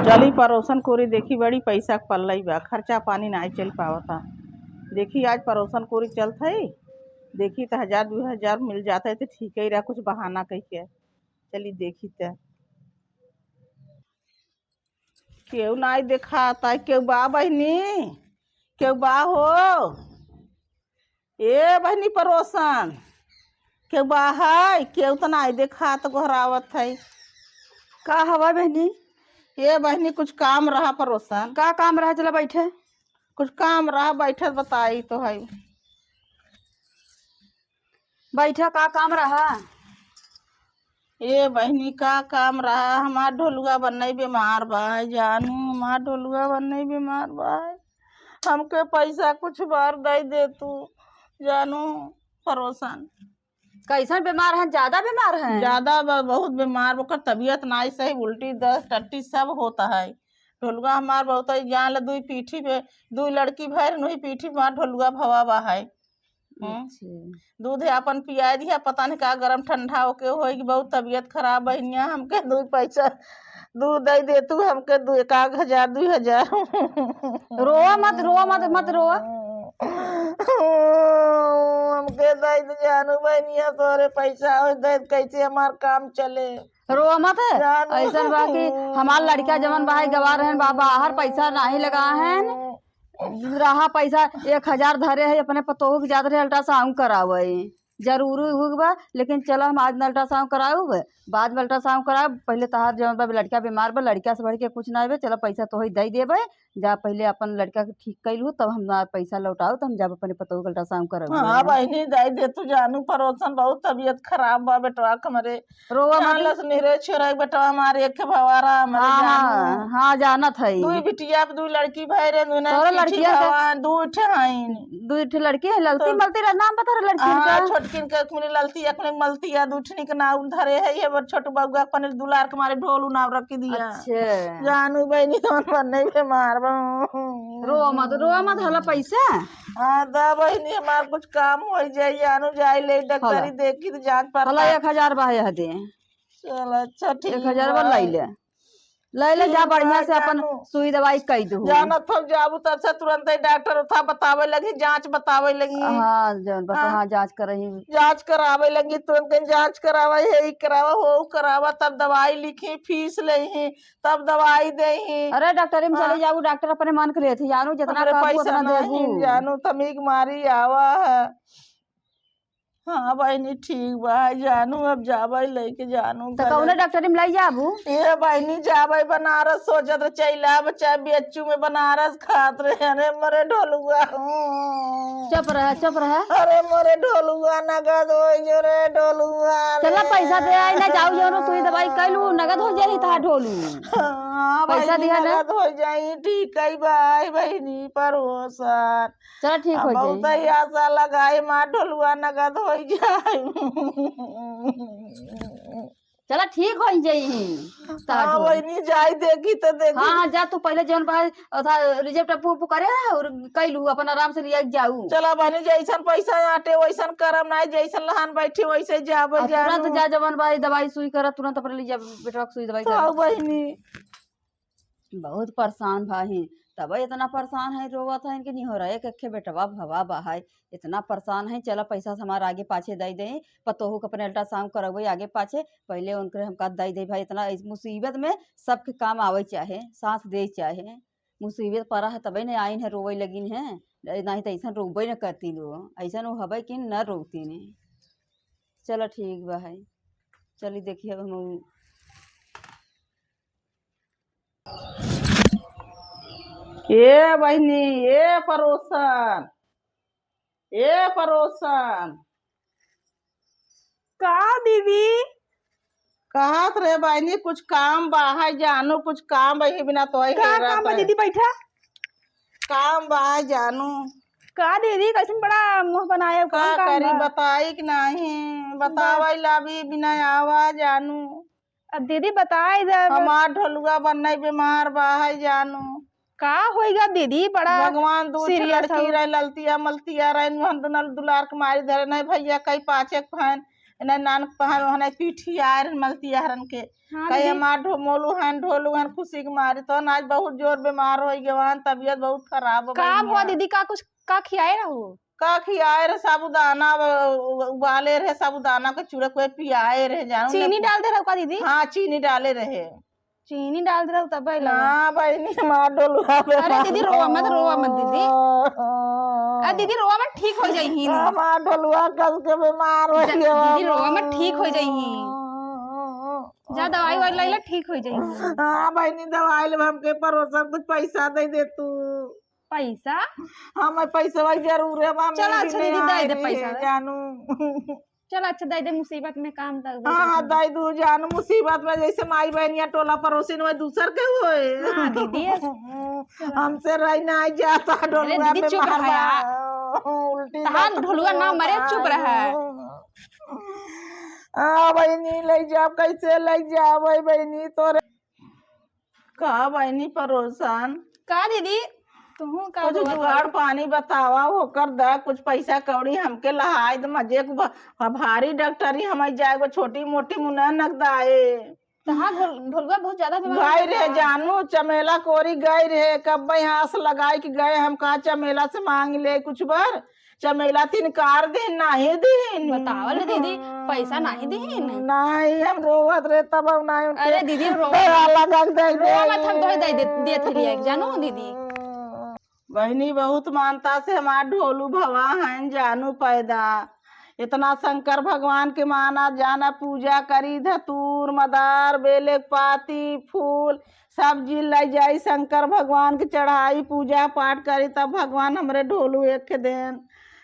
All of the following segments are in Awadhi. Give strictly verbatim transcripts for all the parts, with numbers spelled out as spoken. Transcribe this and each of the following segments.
चली परोसन कोरी, देखी बड़ी पैसा के पल्लई बा, खर्चा पानी नाई चल पावता। देखी आज परोसन कोरी चलत है, देखी त हजार दुइ हजार मिल जात है त ठीक ही रहा, कुछ बहाना कह के। चली देखी त। केहू नाई देखाता, केहू बा बहिनी? केहू बा हो? ए बहिनी परोसन, केहू बा है? केहू त नाई देखात, गोहरावत है। का हवा बहिनी? ए बहिनी, कुछ काम रहा परोसन। का काम रहा? चला बैठे। कुछ काम रहा, बैठे बताई तो है। बैठा, का काम रहा? ए बहिनी, का काम रहा? हमार ढोलुआ बनई बीमार बा जानू, हमार ढोलुआ बनई बीमार बा। हमके पैसा कुछ बार दे दे तू जानू परोसन। कैसन बीमार है? ज्यादा बीमार है? ज्यादा बा, बहुत बीमार। ओकर तबीयत नाई सही, उल्टी दस्त टट्टी सब होता है। ढोलुआ हमार बहुत है, जान ले दुई पीठी पे, दुई लड़की भर नुई पीठी पे हमार ढोलुआ भवा बा है। हम्म। अच्छा। दूध है अपन पियाई दिया, पता नहीं का गरम ठंडा होके होई कि बहुत तबीयत खराब बहिनिया, हमके दुई पैसा दूध दे दे तू, हमके दू, एक आध हजार, दुई हजार। रोआ मत, रोआ मत, मत रोआ। हमके दे दे जानू बहिनिया, तोरे पैसा हो दे, कैसे हमार काम चले। रोआ मत। जानू। ऐसन बा कि हमार लड़का जवन बा, गवा रहन बा, बाहर पैसा नाही लगा हन। रहा पैसा एक हजार धरे है, अपने पतोह के जात रहे अल्ट्रासाउंड करावे, जरूरी हो बा, लेकिन चला हम आज न अल्ट्रासाउंड कराउब, बाद में अल्ट्रासाउंड कराउब। पहले तहार जवन बा लड़का बीमार बा, लड़का से बढ़ के कुछ ना बा, चला पैसा तोही दे देबे, जा पहले अपन लड़का के ठीक कइलू, तब हम पैसा लौटाउ, तब हम जाब अपने पतोह के अल्ट्रासाउंड कराउब। हाँ बहिनी, दे दे तू जानू परोसन, बहुत तबीयत खराब बा बेटवा के हमरे। रोवा मत। जानलस निरे छोरा के बेटवा हमारे एक भवारा हमरे हाँ, जानू। हाँ, हाँ, जानत है। दुई बिटिया, दुई लड़की भय रे, दुई तोरा लड़की लड़किया का? भवा, दुई ठे हईन। दुई ठे लड़की है, ललती तो मलती रह, नाम बता रहे लड़की हाँ, का? छोटकिन के एक मिनट ललती, एक मिनट मलती है, दुई ठनी के नाम धरे है, ये बर छोटू बउआ के पनीर दुलार के मारे ढोलू नाम रख दिया। अच्छा। जानू बहिनी, तोन बनई बीमार बा। रोवा मत, रोवा मत, हला पैसा। हाँ, दा बहिनी, हमार कुछ काम हो जाई, जानू जाई ले डॉक्टरी हला। देखी तो जांच पड़ताल। हला एक हजार बा, यह दे। चल, अच्छा, ठीक एक हजार बा। बा, लई ले। लई ले, जा ठीक बढ़िया बा, से अपन जानू। सुई दवाई कई दू। जानत हो, जाबू तब से तुरंत ही डॉक्टर उठा बतावे लगी, जांच बतावे लगी। हाँ, जौन बता, हाँ। हाँ, जांच करही। जांच करावे लगी, तुरंत ही जांच करावा, हे ई करावा, हो करावा, तब दवाई लिखी, फीस लेही, तब दवाई देही। अरे, डॉक्टरी में हाँ। चले जाबू, डॉक्टर अपने मन के लेत ही, जानू, जितना हमरे कहबू, पैसा उतना नहीं, देबू। जानू, तमीक मारी आवा है। हाँ बहिनी, ठीक बा, जानू, अब जाबै लइके जानू त घरे। कौने डॉक्टरी में लइ जाबू? ए बहिनी, जाबै बनारस, सोचत रहे चइला बच्चा बी एच यू में बनारस खात रहे। अरे मोरे ढोलुआ, हम्म। चुप रह, चुप रह। अरे मोरे ढोलुआ, नगद होइ जो रे ढोलुआ रे। चला पैसा दे आई ना, जाऊ जौनो सुई दवाई कइलू, नगद होइ जाई तहार ढोलू। हाँ पैसा बहिनी, दिहा ना। नगद होइ जाई, ठीक है भाई, बहिनी, परोसन। चला, ठीक अब होइ बहुत जाई। ही आशा लगाई, माँ ढोलुआ नगद होइ जाई। चला, ठीक होइ जाई। हाँ, वही नहीं जाई, देखी तो देखी। हाँ, हाँ, जा तू पहले जौन बा, अथा, रिजेप्ट अपू, अपू करे और कइलू, अपन आराम से लिया जाऊ। चला बहिनी, जैसन पैसा आटे, वैसन करम नाई, जैसन लहान बैठी, वैसे जाबे अब जानू। तुरंत जा, जवन बा, दवाई सुई करा, तुरंत अपने लिया बेटवा के सुई दवाई तो करा। बहिनी। बहुत परेशान बा ही, तबे इतना परेशान है, रोवत है इनके निहोरा। एक, एक बेटवा भवा बा है, इतना परेशान है। चला पैसा से हमार आगे पाछे दे दे, पतोहू के अपने अल्ट्रासाउंड करवे आगे पाछे, पहले उनके हम का दे दे भाई। इतना इस मुसीबत में सबके काम आवे चाहे, साथ दे चाहे। मुसीबत पड़ा है तबे न आइन है, रोवे लगिन है, नहीं तो ऐसा रोवे न करती लो, ऐसा वो हवे कि न रोती ने। चला ठीक बा है, चली देखिए अब हम ए बहिनी, ए परोसन, ए परोसन। का दीदी? कहत रहे बहिनी, कुछ काम बा है जानू, कुछ काम बा, यही बिना तो आई का हेरा काम बा तो है। दीदी, बैठा। काम बा है जानू। का दीदी, कैसन बड़ा मुंह बनाए हो, का कौन काम करी, बा? बताई कि नहीं, बतावे ला भी बिना आवा जानू। अब दीदी बताई दे अब। हमार ढोलुआ बनई बीमार बा है जानू। का होइगा दीदी, बड़ा भगवान दू ठे serious लड़की हो। रहे, ललतिया मलतिया रहे, हम दुनल दुलार के मारी धरे नहीं भैया, कई पाँच एक फैन इन्हें नान पहाड़ वहाँ पीठी आए रहन मलतिया हरन के। हाँ कहे दीदी। हमार ढो-, मोलू हन, ढोलू हन, खुशी के मारे तो आज बहुत जोर बीमार होइ गए हन, तबियत बहुत खराब हो का गई हुआ है। दीदी, का कुछ, का खियाए रहू? का खियाए रहे, साबूदाना उ-, उ-, उबाले रहे, साबूदाना के चूरा कोई पियाए रहे, जानू चीनी ना। डाल दे रहू का दीदी? हाँ, चीनी डाले रहे। चीनी डाल दे रहू तब लगा। हाँ बहिनी, हमार ढोलुआ अरे बीमार दीदी, रोवा मत, रोवा मत दीदी। अरे दीदी, रोवा मत, ठीक हो जाई ही। हमार ढोलुआ कस के बीमार हो जा-, गया दीदी, रोवा मत, ठीक हो जाई ही। जा दवाई वाई लैला, ठीक हो जाई ही। हाँ बहिनी, दवाई ले हमके परोसन कुछ पैसा दे दे तू। पैसा? हाँ, मैं पैसा वाली जरूर है, माँ, चला, मेरी अच्छा नहीं दीदी, दे आई दे रही पैसा है, दे। जानू। चला, अच्छा दे दे, मुसीबत में काम लग हाँ, हाँ, दे दू जानू, मुसीबत में जैसे माई बहनिया टोला पड़ोसिन वही दूसर के होए। हाँ, दीदी। हमसे रही ना जाता, अरे ढोलुआ दीदी, पे चुप रहा मारला। यार। उल्टी तहार बात ढोलुआ ना मरे, चुप रहा। हाँ, बहिनी, ले जाओ, कैसे ले जाओ, भाई बहिनी, तोरे का बहिनी परोसन? का दीदी, तुहू का कुछ बोलत जुगाड़ हऊ? पानी बतावा, ओकर द कुछ पैसा कौड़ी हमके लहाई द, मजे को भ-, भारी डॉक्टरी हमारी जाए, वो छोटी मोटी मुन्ना नगदाए। तहार ढोल-, ढोलुआ बहुत ज्यादा बीमार गई हो रहे गया। जानू, चमेला कोरी गई रहे, कब यहाँ आस लगाई कि गए, हम कहा चमेला से मांग ले कुछ बर, चमेला तिनकार दिन, नाही दिन। बतावल दीदी, पैसा नाही दिन। नाही, हम रोवत रहे तब हम नाही उनके अरे दीदी, रो-, दया लगा के दे रोवा मत, हम तोहे दे, दे, देत ही लिया के, जानू दीदी। बहिनी, बहुत मानता से हमार ढोलू भवा हैं, जानू पैदा। इतना शंकर भगवान के माना जाना, पूजा करी, धतूर, मदार, बेले के पाती, फूल, सब चीज लइ जाई, शंकर भगवान के चढ़ाई, पूजा पाठ करी, तब भगवान हमरे ढोलू एक देन।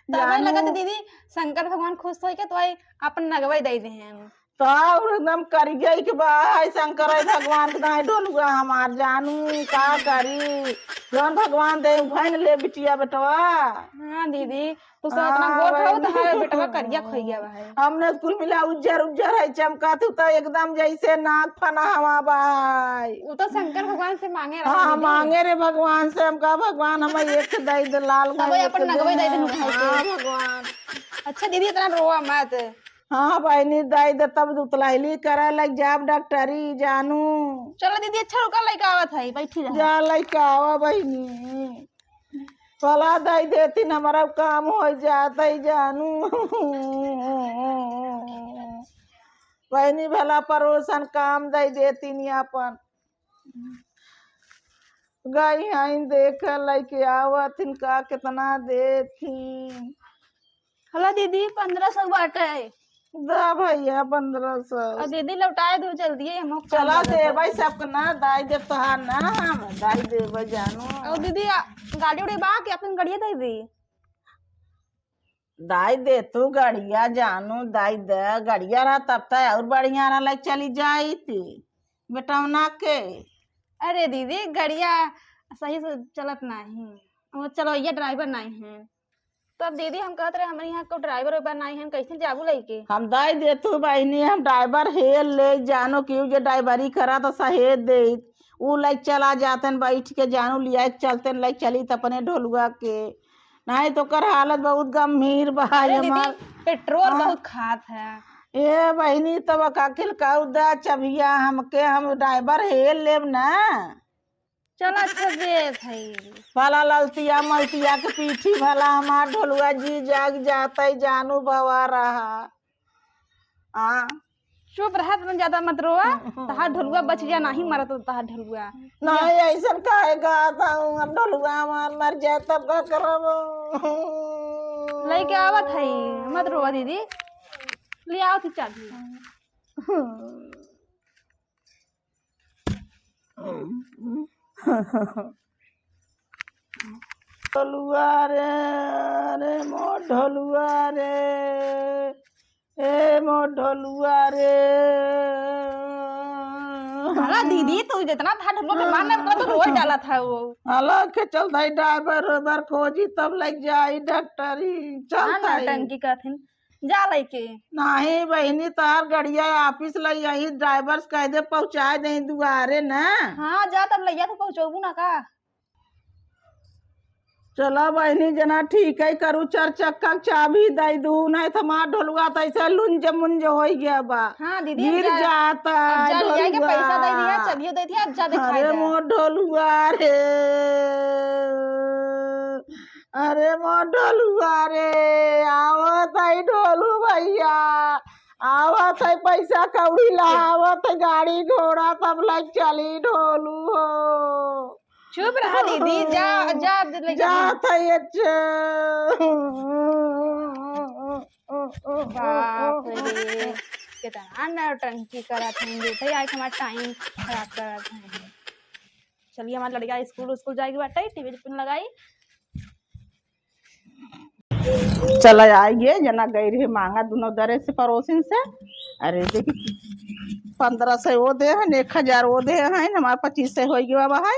तबे जानू। लगत दीदी, शंकर भगवान खुश होई के तो आई अपन नगवे दे देहन। तो और एकदम करिया के बा, हाय शंकर, हाय भगवान के दाई ढोलुआ हमार जानू, का करी? जौन भगवान दे, उभन ले बिटिया बेटवा। हाँ दीदी, तू सब इतना हाँ, गोर हो, तो बहिनी। हमारे बेटवा करिया खोइया बा है। हमने कुल मिला उज्जर उज्जर है, चमका तू तो एकदम जैसे नाग फना हवा बा है। उ तो शंकर भगवान से मांगे रहे हाँ, दीदी। मांगे रे भगवान से, हमका भगवान हमें एक दे दे, लाल तब भाई अपन एक नगवे दे दे, देनु भाई के। हाँ, भगवान। अच्छा दीदी, इतना रोवा मत। हाँ, बहिनी, दे दे, तब उतलाइली करे लग जाब डॉक्टरी, जानू। चलो दीदी, अच्छा रुका, लइका आवत है, बैठी रहा। जा, लइका आवा, बहिनी। भला दे देती न, हमारा काम हो जात है, जानू। बहिनी, भला परोसन काम दे देती न अपन। गई हईन देख लइके आवत हिन का केतना देत हिन। हला दीदी, पन्द्रह सौ बाटे। दा भइया, पन्द्रह सौ। अउ दीदी, लौटाए दो जल्दी, हम चला देबै सबके ना, दाई देब तोहार ना, हम दाई देबै जानू। अउ दीदी, आ, गाड़ी उड़ी बा कि अपन गड़िया दे दी? दाई दे तू गड़िया जानू, दाई दे गड़िया रहा तब त और बढ़िया रहा, लइके चली जाइत बेटौना के। अरे दीदी, गड़िया सही से चलत नाही, वो चलवैया ड्राइवर नाही है। तब दीदी हम कहत रहे, हमरे यहाँ को ड्राइवर उइवर नाही है, कैसे जाबू लइके? हम दाई दे तू बहिनी, हम ड्राइवर हेल ले जानो, क्यों जे ड्राइवरी करा तो सहेज दे, ऊ लइके चला जातन बैठ के जानू, लिया के चलतन, लइके चली त अपने ढोलुआ के। नाही तो ओकर हालत बहुत गंभीर बा। अरे दीदी, हमार पेट्रोल हाँ। बहुत खात है। ए बहिनी, तब का किल का उदा चबिया हमके, हम ड्राइवर हेल लेब ना। चल अच्छा देत है। भला ललतिया मलतिया के पीठी भला हमार ढोलुआ जी जाग जातै जानू बवा रहा। हाँ। चुप रहा, तुम ज्यादा मत रोआ। तहार ढोलुआ बच जा, नाही मरत तहार ढोलुआ। नाही, ऐसन काहे कहत हूँ? अब ढोलुआ हमार मर जाए तब का करब? लइके आवत है, मत रोआ दीदी। ले आओ थी चाबी। ढोलुआ रे, अरे मोर ढोलुआ रे, ए मोर ढोलुआ रे। हाला दीदी, तू जितना था ढोलुआ के मारने को तो रोज डाला था वो। हाला के चल भाई, ड्राइवर उबर खोजी तब लग जाई डॉक्टरी। चल हाँ, भाई। नौटंकी करथिन। जा लइके। नाही बहिनी, तोहार गड़िया ऑफिस लइ आई, ड्राइवर से कह दे पहुँचाए दे दुआरे ना। हाँ, जा तब लइया तो पहुँचोबू ना का? चला बहिनी, जना ठीक है करू, चार चक्का के चाबी दइ दू, नहीं तो हमार ढोलुआ तो ऐसे लुंज मुंज होइ गया बा। हाँ दीदी, अब गिर जा-, जाता अब है जा ले जाए के ढोलुआ। पैसा दे दिया, चाबियो दे दिया, अब जा दिखाई अरे दे। मोर ढोलुआ रे, अरे मोर ढोलुआ रे, आवत है ढोलू भैया, आवत है पैसा कौड़ी ला, आवत है गाड़ी घोड़ा सब लग चली ढोलू हो। चुप रहा दीदी, जा, जा, अब ले जा। जात है अच्छा। बाप रे, कितना नौटंकी करत हैं, देखा आज हमारा टाइम खराब करत हैं। चलिए, हमार लड़िका स्कूल, स्कूल जाए के बाटे, टीवी अपन लगाई। चला आइ गे, जना गइ रहे मांगा दुनो दरे से, पड़ोसिन से। अरे देखी, पन्द्रह सौ वो दे हैं, एक हजार वो दे हैं, हमार पच्चीस सौ होइ गवा बा है।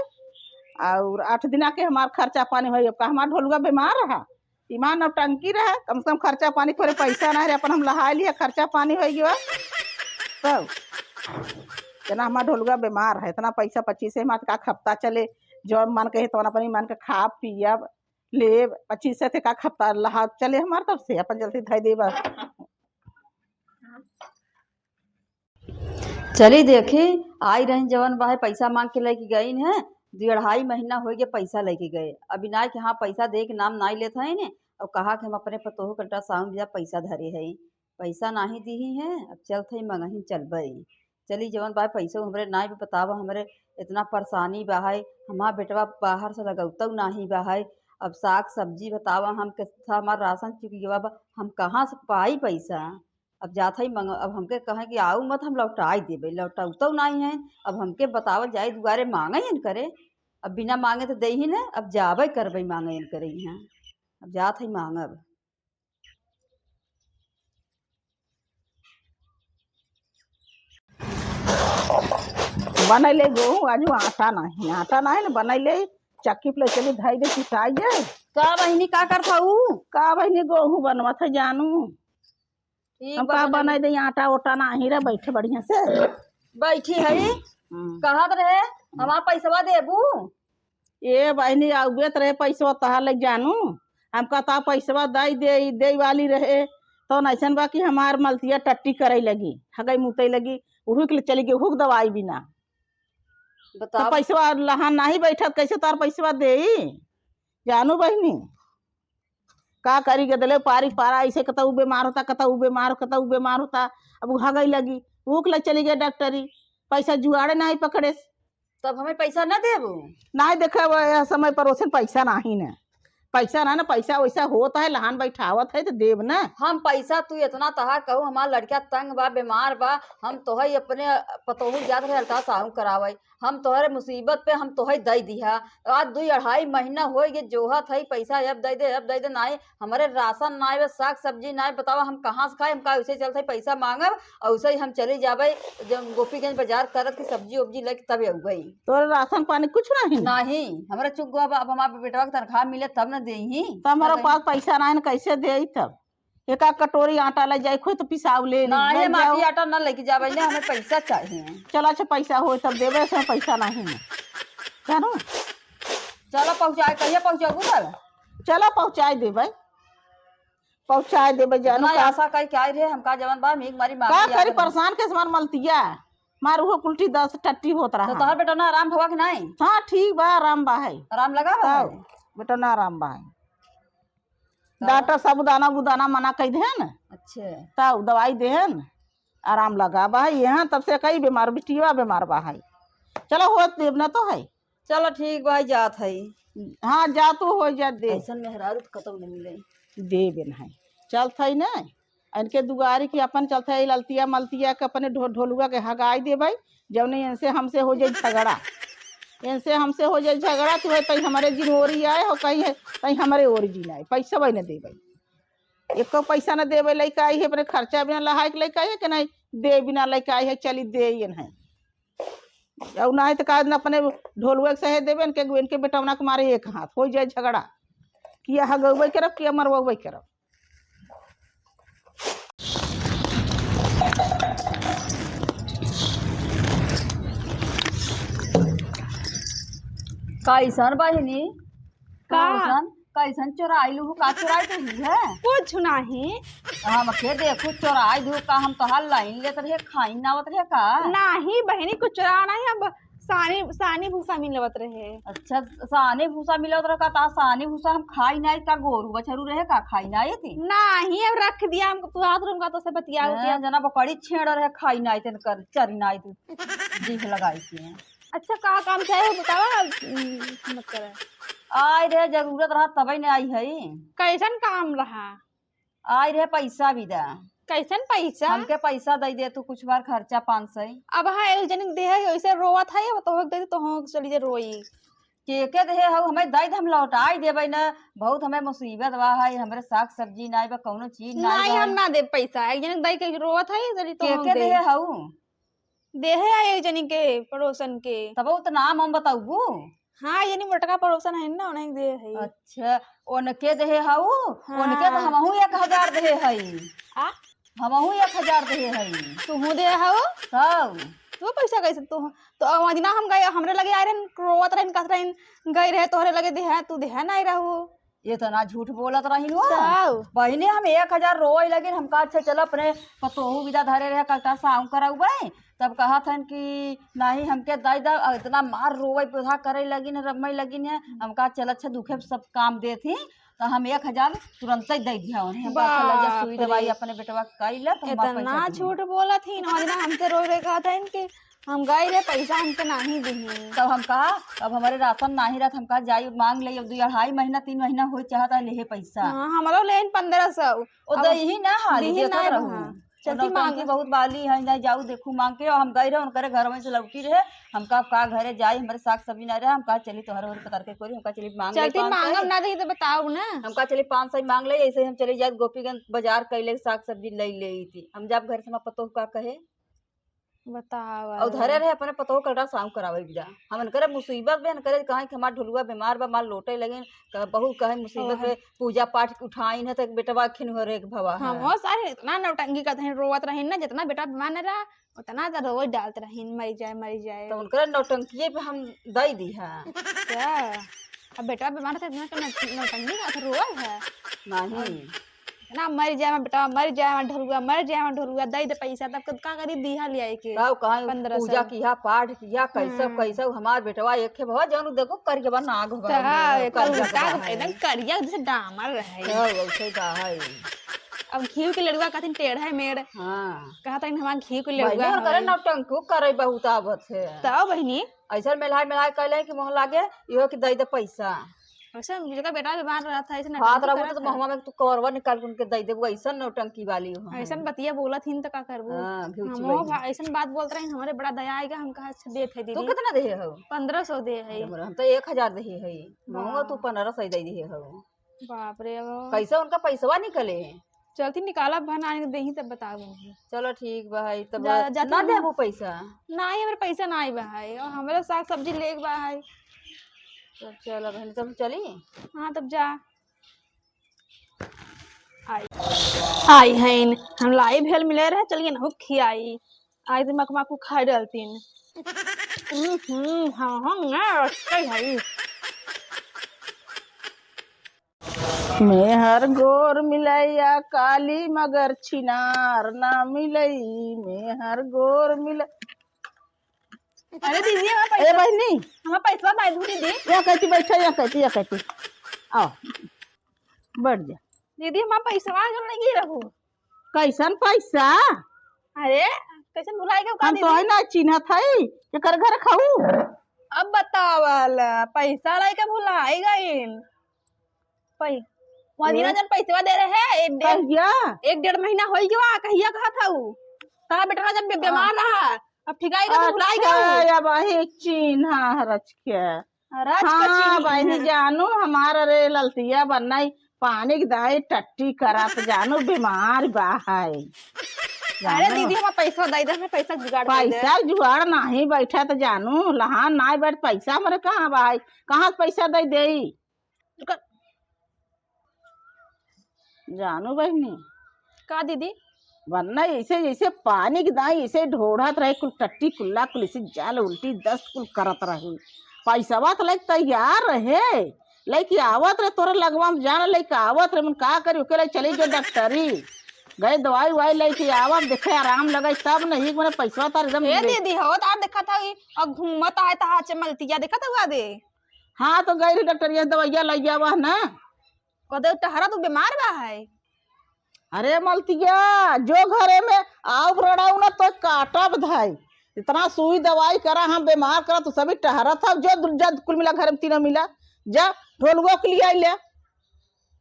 और आठ दिना के हमार खर्चा पानी होइ, अब का हमार ढोलुआ बीमार रहा, ईमान नौटंकी रहा, कम से कम खर्चा पानी करे पैसा ना रहे, अपन हम लहाइ लिया, खर्चा पानी होइ गवा। तब जना हमार ढोलुआ बीमार है, इतना पैसा पच्चीस सौ हमार का खपता चले, जो मन कहे तो अपन ईमान के खाब पियब लेब, पच्चीस सौ थे का खपता लहा चले हमार, तब से अपन जल्दी धइ देबा। चली देखी, आई रही जवन बाहे पैसा मांग के लेके गई है, दू अढ़ाई महीना होइ गए पैसा लेके गए, अभी ना कि हाँ पैसा दे के नाम नाई लेत है ने, और कहा कि हम अपने पतोह के अल्ट्रासाउंड जा पैसा धरे है, पैसा नाही दीही है, अब चलत है मंगही चलबे। चली जवन बाहे पैसा हमरे नाई बतावा, हमरे इतना परेशानी बा है, हमार बेटवा बाहर से लगौतौ नाही बा है, अब साग सब्जी बतावा, हम कितना हमार राशन चुकि गवा बा, हम कहाँ से पाई पैसा? अब जात है मंग, अब हमके कहे कि आऊ मत, हम लौटाई देबे, लौटौतौ नाही है। अब हमके बतावल जाए दुआरे मांगे न करे, अब बिना मांगे तो दे ही ना, अब जाबे करबे मांगे न करे यहाँ, अब जात है मांगब। बनैले गोहूँ, आजू आटा नाही, आटा नाही न बनैले, चक्की पे ले चली धई दे पिसाई जाए। का बहिनी, का करत हऊ? का बहिनी, गोहूँ बनवत है जानू। ठीक हम बा, का बहिनी। बनाई दे, आटा ओटा नाही रे, बैठे बढ़िया से। बैठी है। हम्म। कहत रहे, हमार पैसवा देबू? ए बहिनी, आउबे त रहे पैसवा तहार लग जानू। हम कहता पैसवा दई दे, दे वाली रहे, तो अइसन बा कि हमार मलतिया टट्टी करे लगी, हगई मुतई लगी, उहुक ले चली गई, उहुक दवाई बिना। तो बताओ। पैसवा लहान नाही बैठत, कैसे तोहार पैसवा देई? जानू बहिनी, का करी, गदले पारी पारा, ऐसे कतऊ बीमार होता, कतऊ बीमार, कतऊ बीमार होता। अब उ हगई लगी, उहुक ले चली गई डॉक्टरी, पैसा जुआड़े नाही पकड़ेस। तब हमें पैसा न देबू? नाही देखे, अब यह समय परोसिन पैसा नाही न, पैसा ना, ना पैसा वैसा होत है, लहान बैठावत है तो देब ना। हम पैसा, तू इतना तहार कहू, हमार लड़का तंग बा, बीमार बा, हम तोहई अपने पतोहू जात रहे अल्ट्रासाउंड करावे, हम तोहरे मुसीबत पे हम तोहई दई दिहा। आज दुई अढ़ाई महीना होइ गए जोहत है, पैसा अब दई दे, अब दई दे, नाही हमरे राशन नाही बे, साग सब्जी नाही, बतावा हम कहाँ से खाए, हम का वैसे चलत है पैसा मांगब, और वैसे ही हम चली जाबे जब गोपीगंज बाजार करत के सब्जी उब्जी लेके तब अउबे। तोरे राशन पानी कुछ नाही? नाही, हमरा चुक गवा बा, अब हमार बेटवा के तनख्वाह मिले तब न देही। तो हमारा पास पैसा नाही न, कैसे देई तब? एक आध कटोरी आटा ले जाए, खोई तो पिसाव ले ली, नाही, ले हम जाओ। आटी आटा न लेके जाबे, ने हमें पैसा चाहिए। चला, अच्छा पैसा होई तब देबे, ऐसे पैसा नाही न। जानू? चला पहुँचाए, कहिया पहुँचाबू तब? चला पहुँचाए देबे। पहुँचाए देबे जानू। इतना का आशा कई क्या रे, हमका जवन बा, मीक मारी मार का दिया करी, करी। परेशान के समान मलतिया, मार उहो उल्टी दस टट्टी होत रहा। तो तोहर बेटा ना आराम भवा कि नाही? हाँ, ठीक बा, आराम बा है। आराम लगा बा तब है? बेटा ना आराम बा है। तब? डॉक्टर साबुदाना बुदाना मना कई देहन। अच्छा। तब दवाई देहन, आराम लगा बा है। यहाँ तब से कई बीमार, बिटिया बीमार बा है। चलो, होत देब ना तो है। चलो ठीक बा, जात है। हाँ, जा तू, हो जा दे। ऐसन मेहरारू तो कतौ न मिले। देबे न है। चलत है न, इनके दुआरी के अपन चलत है, ललतिया मलतिया के अपने ढो-, ढोलुआ के हगाई देबे, जौने इनसे हमसे हो जाए झगड़ा। इनसे हमसे हो जाए झगड़ा, तू है तई हमरे जिन ओरी आए हो, कहीं है तई हमरे ओरी जिन आए, पैसा वही न देबे। एको पैसा न देबे, लइका आई है अपने खर्चा बिना लहाए के लइका आई है कि नहीं, दे बिना लइका आई है, चली दे ये नहीं। और ना है तो का दिन अपने ढोलुआ के सहे देबे, इनके, इनके बेटवना के मारे एक हाथ, हो जाए झगड़ा, किया हगौबे करब, किया मरवौबे करब। कैसन बहिनी? का? कैसन? कैसन चोराई लूहू, का चोराई लूहू है? कुछ नाही। हमके देखू चोराई लूहू का, हम तोहार लाइन लेत रहे, खाई ना आवत रहे का? नाही बहिनी, कुछ चोरा नाही, अब सानी, सानी भूसा मिलवत रहे। अच्छा, सानी भूसा मिलवत रहे का? ता सानी भूसा हम खाई नाही का, गोरू बछरू रहे का खाई नाही थी? नाही, अब रख दिया, हमको तू हाथ रूम का तो से बतिया हाँ, उतिया। जना बकरी छेड़ रहे, खाई नाही तेन कर, चरी नाही तू, जीभ लगाई थी। अच्छा, का काम चाहे हो बतावा, हम्म, मत करे। आए रहे, जरूरत रहा तबे न आई है। कैसन काम रहा? आए रहे पैसा बिदा। कैसन पैसा? हमके पैसा दे दे तू, कुछ बार खर्चा पाँच सौ। अब हाँ, एक जनिक दे है, वैसे रोवत है, अब तोहक दे दे, तोहक चली जे रोई। के के दे हऊ, हमें दे दे, हम लौटाई देबे न। बहुत हमें मुसीबत बा है, हमरे साग सब्जी नाई बा, कौनो चीज नाई नहीं, बा। हम ना देब पैसा, एक जनिक दे के रोवत है, चली के तोहक के दे। दे हऊ? देहे आ एक जनी के, पड़ोसन के। तब उ त नाम हम बतउबू? हाँ, यानी मोटका पड़ोसन है ना, उन्हीं दे है। अच्छा, उनके देहे हऊ? हाँ। उनके त हमहू एक हजार देहे हई। आ? हमहू एक हजार देहे हई। तुहू दे हऊ? तब? तू पैसा कैसे तू? तो वदिना हम गए, हमरे लगे आए रहन, रोवत रहन, कहत रहन, गए रहे तोहरे लगे देहे, तू देहे नाई रहू। एतना झूठ बोलत रहिन हो। तब? बहिनी, हम एक हजार रोए लगिन, हम कहा, "अच्छा, चल अपने पतोहू बिदा धरे रहे, कलता साउं करउबे।" तब कहत हन कि, "नहीं, हमके दे द।" अउर एतना मार रोवे, बिधा करे लगिन, रम्मे लगिन है। हम कहा, "चल, अच्छा, दुखे सब काम देत ही, तो हम एक हजार तुरंते दे दिया उन्हें।" हम कहा, "चल, जा, बाप सुई रे। दवाई अपने बेटवा के कई ले, तो हमार एतना पैसा दे।" झूठ बोलत ही, इन्होंने हमसे रोए रोए कहत हन कि हम गए रहे, पैसा हमके नाही दिही। तब हम कहा, अब हमरे राशन नाही रहत, हम कहा, जाई मांग ले, अब दुई अढ़ाई महीना, तीन महीना होई चाहत है, लेहे पैसा। हाँ, हमरो लेन पन्द्रह सौ। ओ अब दही ना हाली दिही देखत नाही रहू। हाँ। चलती नौटंकी मांग। बहुत बाली है, नहीं जाऊ देखू मांग के, और हम गए रहे, उनकरे घर में से लौटी रहे, हम कहा, का घरे जाई, हमरे साग सब्जी ना रहे, हम कहा, चली तोहरे ओरे पतर के कोरी, हम कहा, चली मांग ले चलती पाँच सौ। मांगब ना दिही तो बताओ ना। हम कहा, चली पाँच सौ मांग ले, ऐसे ही हम चली जात गोपीगंज बाजार कैले साग सब्जी ले ले थी। हम जब घर से हमार पतोह का कहे, बतावा। अउ धरे रहे अपने पतोह के ultrasound करावे बिदा। हम इनकरे मुसीबत में इनकरे कहा कि हमार ढोलुआ बीमार बा, मार लोटे लगिन, क-, बहुत कहे मुसीबत ओहे। में पूजा पाठ उठाइन है, त बेटवा खिन हो रे एक भवा है। हम वो सारे इतना नौटंकी करत रहिन, रोवत रहिन ना, जितना बेटा बीमार न रहा, उतना त रोवत डालत रहिन, मर जाए, मर जाए। तो उनकरे नौटंकिये पे हम दई दी है। क्या? अब बेटा बीमार था, इतना नौटंकी करत रोवत है? नहीं। अब ना मर जाए हमार बेटवा, मर जाए हमार ढोलुआ, मर जाए हमार ढोलुआ, दे दे पैसा, तब का करी दीहा ले आए के? तब कहाँ पन्द्रह सौ। पूजा किहा, पाठ किहा, कैसे, हाँ। कैसे हमार बेटवा एक है भवा, जौन देखो करिया बा नाग भवा, तो हाँ, करिया एकर उल्टा बा है। एकदम करिया जैसे डामर रहे। हाँ, वैसे का है। अब घीव के लड़ुआ कहथिन टेढ़ है मेड़। हाँ। कहत हन हमार घीव के लड़ुआ बहिनी, और करे है। नौटंकी करे बहुत आवत है। तब बहिनी? ऐसा मेलाय मेलाय कहले कि मोह लागे, इहो कि दे दे पैसा। वैसे जेकर बेटा बीमार रहत है, ऐसे हाथ नौटंकी रखबू करत तो है। महुआ में तू कवरवा निकाल के उनके दे देबू, ऐसन नौटंकी वाली हो। ऐसन बतिया बोलत हिन त का करबू? हाँ, घिउची हमहू बहिनी। भा-, ऐसन बात बोलत रही, हमरे बड़ा दया आइगा, हम कहा, "अच्छा, देत है तू दीदी।" कितना देहे हो? पन्द्रह सौ देहे है। अरे मोरे, हम तो एक हजार देहे है। महुआ तू वाह। पन्द्रह सौ दे दिहे हो। बाप रे, अब कैसे उनका पैसवा निकले? चलती निकाला, बहन आने देही तब बताओ बहन। चलो ठीक बा है, तब जा, जा ना तू। देबू पैसा? नाही, हमरे पैसा नाही बा है, और हमरे साग सब्जी लेके बा है। तब चलो बहन, तब चली। हाँ, तब जा। आई, आई हईन, हम लाई भेल मिले रहे, चलिए ना खियाई। आई तो मकमा को खाए डालतीन। हम्म, हम्म, हाँ, हाँ, ना, अच्छा है। मेहर गोर मिलैया काली मगर छिनार ना मिलई, मेहर गोर मिल। अरे दीदी, हमार ए पैसा, बहिनी। हमार पैसा दे दू दीदी। या कहती बैठा, या कहती, या कहती। आओ, बैठ जा। दीदी, हमार पैसा जो नहीं रहू। कैसन पैसा? अरे, कैसन भुलाई गयो का हम दीदी? तोहे ना चिन्हत हई, केकर घर खाऊ? अब बतावल, पैसा लाई के भुलाई गईन। पै-, वहाँ दिना हम्म। जन पैसवा दे रहे हैं, एक डेढ़, कहिया? एक डेढ़ महीना होई गवा, कहिया कहत हऊ? कहा बेटवा जब बे-, हाँ। बीमार रहा, अब ठिकाई का तो भुलाई अच्छा, गऊ। अब वही चिन्हा हरच के। रच के हाँ, चिन्हा बहिनी है। जानू, हमार अरे ललतिया बनई, पानी के दाई टट्टी करत जानू, बीमार बा है। अरे जानू? दीदी, हमार पैसा दे दे, हमें पैसा जुगाड़ कर दे। पैसा जुगाड़ नाही बैठा त जानू, लहान नाही बैठ, पैसा हमरे कहाँ बा है? कहाँ से पैसा दे देई? रुका। जानू बहिनी। का दीदी? वरना ऐसे, जैसे पानी के दाई, ऐसे ढोढ़त रहे, कुल टट्टी कुल्ला, कुल ऐसे जल उल्टी दस्त कुल करत रही। पैसवा त लेके तैयार रहे, लइके आवत रहे तोरे लगवा में, जान लइके आवत रहे, मन का करी, ओके लइ चली जो डॉक्टरी। गए दवाई उवाई लइके आवत, देखे आराम लगइ तब न, एक मने पैसवा तार एकदम ए ले। दीदी, हो तार देखत हई, और घूमत आए तहा चमलतिया देखत हुआ दे। हाँ, तो गई रही डॉक्टरिया से दवाइया लइ आवा ना। कदे टहरा तू बीमार बा है? अरे मलतिया, जो घरे में आउ रड़ाऊ ना तो काटब धाई। इतना सुई दवाई करा, हम बीमार करा, तू सभी टहरत हव। जो दु-, जा कुल मिला घर में तीनों मिला, जा ढोलुआ के लिए ले।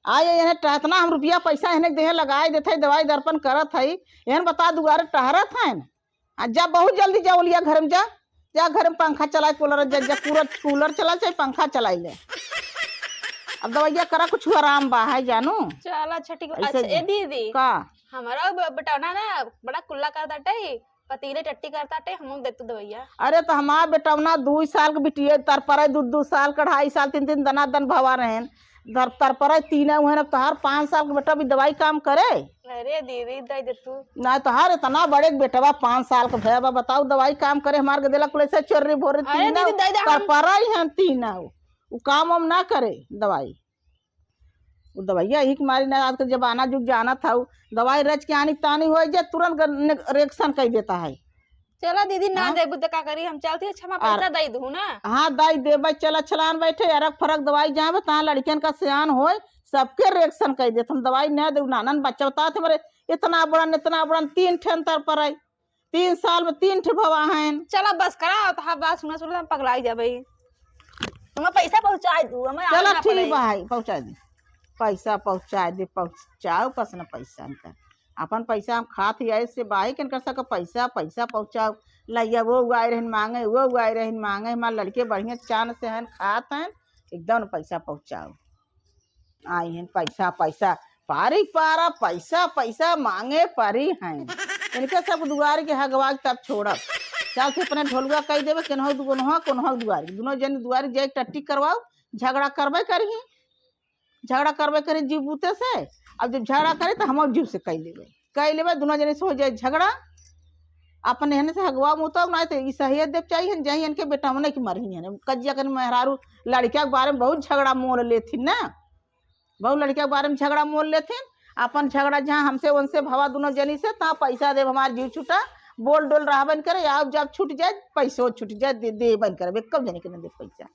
आ ये इन्हें टहतना हम रुपया पैसा इन्हें देहे लगाए देत हई, दवाई दर्पण करत हई। इन्हें बता दुआरे टहरत हैं। आ जा बहुत जल्दी जा ओलिया घर में जा। जा घर में पंखा चलाए, कूलर, जा, जा कूलर, कूलर चला चाहे पंखा चलाई ले। अब दवाइया करा, कुछ आराम बा है जानू। चला अच्छा ठीक बा। ऐसे अच्छा, ए जा। दीदी, का? हमारा ब-, बेटौना ना बड़ा कुल्ला कर दाटे, पतीले टट्टी कर दाटे, हमहू दे तू दवाइया। अरे तो हमार बेटौना दुई साल के बिटिये तर पर है, दू, दू साल के, अढ़ाई साल, तीन, तीन दना दन भवा रहेन। तर, तर पर है तीन हुए, अब तोहार पाँच साल के बेटा भी दवाई काम करे। अरे दीदी, दे दे तू। ना तोहार इतना बड़े बेटवा पाँच साल के भया बा, बताओ दवाई काम करे, हमार गदेला कुल ऐसे चोर्री भोर्री अरे तीन दीदी, दे दे, तर हम पर है तीन। उ काम हम ना करे दवाई। उ दवाइया यही के मारी ना, आज के जमाना जुग जानत हऊ, दवाई रच के आनी तानी होइ जे तुरंत ग-, ने-, रिएक्शन कइ देता है। चला दीदी, ना हाँ? देबू त का करी, हम चलती है, क्षमा और पैसा दे दू ना। हाँ, दे देबे, चला छलान बैठे, अरक फरक दवाई जाबे, तहाँ लड़कियन का सियान होए, सबके रिएक्शन कइ देत। हम दवाई ना देबू, नानन बच्चा बतात हमरे, इतना बड़न, इतना बड़न, तीन ठे अंतर पर आई। तीन साल में तीन ठे भवा हैं। चला बस करा, अब तहार बात सुना सुना हम पगलाई जाबे। हमें पैसा पहुँचाए दू, हमें चला आवे ना ठीक पड़े। बा, हाय, पहुँचाए दे। पैसा पहुँचाए दे, पहुँचाओ पस न पैसा इनका। अपन पैसा हम खात ही ऐसे बाही के इनकर सबके पैसा, पैसा पहुँचाओ। लइया वो उगाए रहन माँगे, वो उगाए रहन माँगे, हमार लड़के बढ़िया चान से हन, खात हन, एकदम पैसा पहुँचाओ। आई हैं पैसा, पैसा, पारी पारा, पैसा, पैसा माँगे परी हैं। इनके सब दुआरी के हगवा के तब छोड़ब। चल थे अपने ढोलुआ कहि देबे, केनहो दु-, कोनहो, कोनहो दुआरी, दुनो जन दुआरी जाए टट्टी करवाओ, झगड़ा करबे करही, झगड़ा करबे करही जीव बूते से। अब जब झगड़ा करे तो हम जीव से कहि लेबे, कहि लेबे, दुनो जने से हो जाए झगड़ा। अपन एहने से हगवा मुतब, ना तो ई सहिए देव चाहिए, जही इनके बेटा मने की मरही है। कजिया कन मेहरारू लड़किया के बारे में बहुत झगड़ा मोल लेथिन ना, बहुत लड़किया के बारे में झगड़ा मोल लेथिन। अपन झगड़ा जहाँ हमसे उनसे भवा दुनो जनी से, तहाँ पैसा देब, हमार जीव छूटा, बोल डोल रहबे न करे, आओ जब छूट जाए, पैसो छूट जाए, दे, देबे न करे, एक जने के न दे पैसा।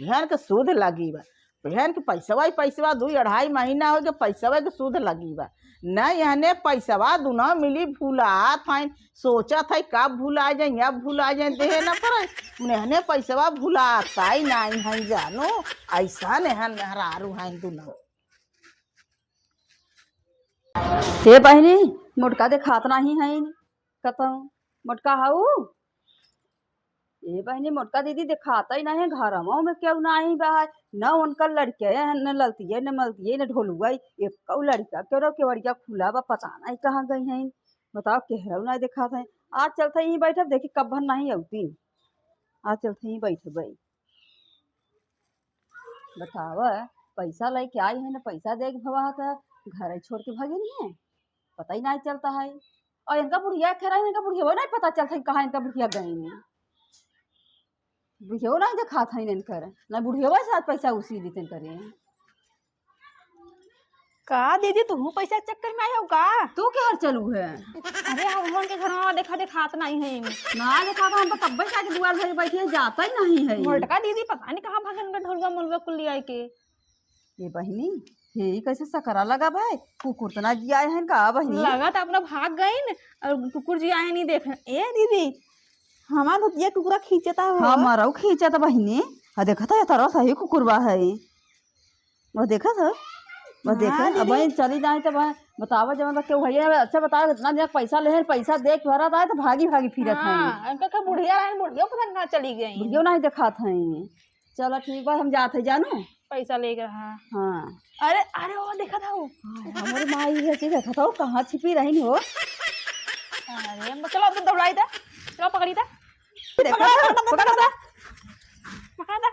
बिहान के सूद लागी बा, बिहान के पैसवा ही पैसवा, दुई अढ़ाई महीना हो गए, पैसवा के सूद लागी बा। न एहने पैसवा दुनो मिली भुलात हैं, सोचत है कब भुला जाए, अब भुला जाए, देहे न पड़े। उन्हें पैसवा भुलात ही नहीं है जानो, ऐसा नेहन मेहरारू हैं दुनो। हे बहिनी, मोटका देखात नहीं है कतौ, मोटका हऊ? ए बहिनी, मोटका दीदी देखात ही नहीं है, घरवा में केहू नहीं बा है, न उनकर लड़के है, न ललतिये, न मलतिये, न ढोलुआ, एक लड़का केहू रहो, केवड़िया खुला बा, पता नहीं कहाँ गई हैं। बताओ, केहू नहीं देखात है। आज चलते ही बैठब, देखी कब भर नहीं औती। आज चलते ही बैठबै। बतावा, पैसा लेके आई है ना, पैसा दे के भवा है तो घर छोड़ के भागे नहीं है, पता ही नहीं चलता है। और इनका बुढ़िया खेरा है, इनका बुढ़िया वो नहीं पता चलता है कहाँ इनका बुढ़िया गई नहीं, बुढ़िया वो नहीं दिखात है इनकर, ना बुढ़िया साथ पैसा उसी देते करे। का दीदी, तू पैसा के चक्कर में आई हो का? तू के हर चलू है? अरे, हम लोगन के घर में देखा देखात नहीं है। ना देखा, हम तो कब्बे से आके दुआर धरे बैठे हैं, जाता ही नहीं है। मोटका दीदी पता नहीं कहाँ भागन बे, ढोलुआ मोलुआ कुल लिया के। ये बहिनी, हे, ई कैसे सकरा लगा भाई? कुकुर तो ना जिया है का बहिनी? लगा तो अपना भाग गई न, और कुकुर जिया है नहीं देख। ए दीदी, हमार धोतिया कुकुरा खींचता हो। हमारा खींचता बहिनी। हाँ, देखा था, ये तरह सही कुकुर बा है। वो देखा था? वो हाँ, देखा? अब दीदी। बहन चली जाए तो बहन बतावा, जब तक केहू भैया, अच्छा बताओ, इतना दिन पैसा ले हैं, पैसा दे के भरत आए तो भागी भागी फिरत हैं। हाँ, इनका का बुढ़िया रहन, बुढ़िया पता ना चली गई। बुढ़िया नहीं देखात हैं। चलो ठीक बा, हम जात है जानू। पैसा लेके रहा। हाँ। अरे, अरे, वो देखा था वो। हाँ, हमारी माँ ये चीज देखा था, वो कहाँ छिपी रही हो? अरे, हम चलो, अब तो दौड़ाई था। चलो, पकड़ी था। देखा था, पकड़ा था। पकड़ा था।